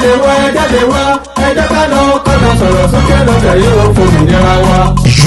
Jáde wá, ẹ jáde wá, ẹ jẹ́ ká lọ kọ́nà sọ̀rọ̀ sókè lọ́tẹ̀ yìí ó fòmìnira wa.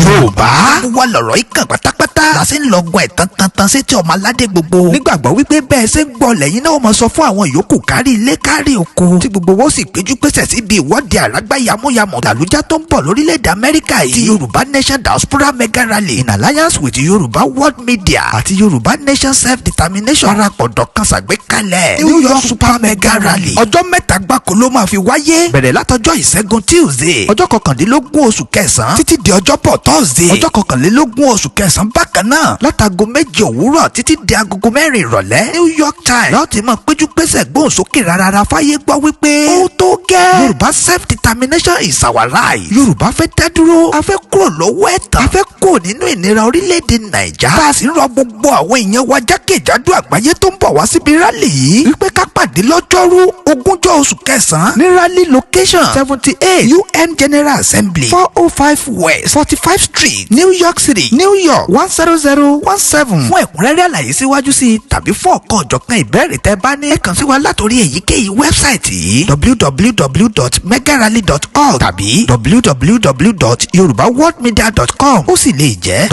Yorùbá wà lọ̀rọ̀ yìí kàn pátápátá la sì ń lọgun ẹ̀ tán tán tán sétí ọmọ aládé gbogbo, nígbàgbọ́ wípé bẹ́ẹ̀ ṣe ń gbọ́ lẹ́yìn náà, ó mọ̀ sọ fún àwọn yòókù kárí ilé, kárí oko, tí gbogbo wọn sì péjú pésẹ̀ síbi ìwọ́de àrágbá yamuyamu làlújá tó ń bọ̀ lórílẹ̀‐èdè Amẹ́ríkà yìí, ti Yorùbá Nation Diaspora Mega Rally in alliance with Yorùbá World Media àti Yorùbá Nation Self Determination parapọ̀ dọ̀kan ṣàgbékalẹ̀ New York Super Mega Rally. Ọjọ́ 3 gbáko ló máa fi wáyé, bẹ̀rẹ̀ látọjọ́ Ìṣẹ́gun, Tuesday, ọjọ́ 19 oṣù kẹsàn-án, títí di Ọjọ́bọ̀, Thursday, ọjọ́ 21 oṣù kẹsàn-án bákan náà, látago 7 òwúrọ̀ títí di agogo 4 ìrọ̀lẹ́ New York time. Láti máa péjú pésẹ̀ gbóhùn sókè rárá fáyé gbọ́ wípé ó tó gẹ́, Yorùbá self determination is our right. Yorùbá fẹ́ dá dúró, a fẹ́ kúrò lọ́wọ́ ẹ̀tàn, a fẹ́ kúrò nínú ìnira orílẹ̀-èdè Nàìjà. Tá a sì ń rọ gbogbo àwọn èèyàn wa jákèjádò àgbáyé tó ń bọ̀ wá síbi rally yìí wípé ká pàdé lọ́jọ́rú, 20 oṣù kẹsàn-án, ní rally location, 78 UN General Assembly, 405 West 45 Street, New York City, New York 10017. Fún ẹ̀kúnrẹ́rẹ́ àlàyé síwájú sí i tàbí fún ọ̀kan ọ̀jọ̀kan ìbéèrè tẹ́ bá ní, ẹ kàn sí wa látòrí èyíkéyìí website yìí, www.megarally.org tàbí www.yorubaworldmedia.com. Ó sì lè jẹ́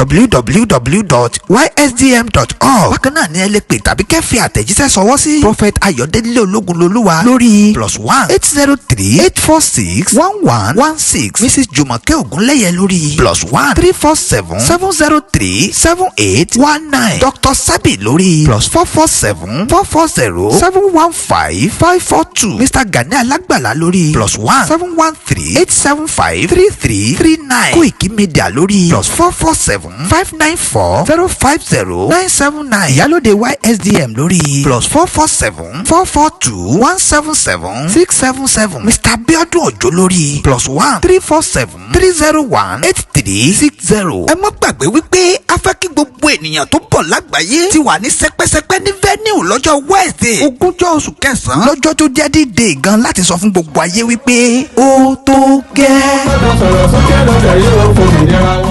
www.ysdm.org. Bákan náà ni ẹ lè pè tàbí kẹ́ fi àtẹ̀jíṣẹ́ sọwọ́ sí Prophet Ayọ̀délé Ológunlolúwa lórí +1 803 846 1116, Mrs Jùmọ̀kẹ́ Ògúnlẹ́yẹ lórí +1 347 703 7819, Dr Sabi lórí +447 440 715 542, Mr Gani Alágbàlá lórí +1 713 875 3339, Koiki Media lórí +447 594 050 979, Ìyálóde YSDM lórí +447 442 177 677, Mr Abiodun Ojo lórí +1 347 301 8360. Ẹ má gbàgbé wípé a fẹ́ kí gbogbo ènìyàn tó bọ̀ lágbàáyé ti wà ní sẹpẹ́sẹpẹ́ ní venue lọ́jọ́ Wednesday, 20 oṣù kẹsàn-án, lọ́jọ́ tó jẹ́ D-Day gan, láti sọ fún gbogbo ayé wípé ó tó gẹ́. Kọ́nà sọ̀rọ̀ sókè lọ́tẹ̀ yìí ó fòmìnira wa.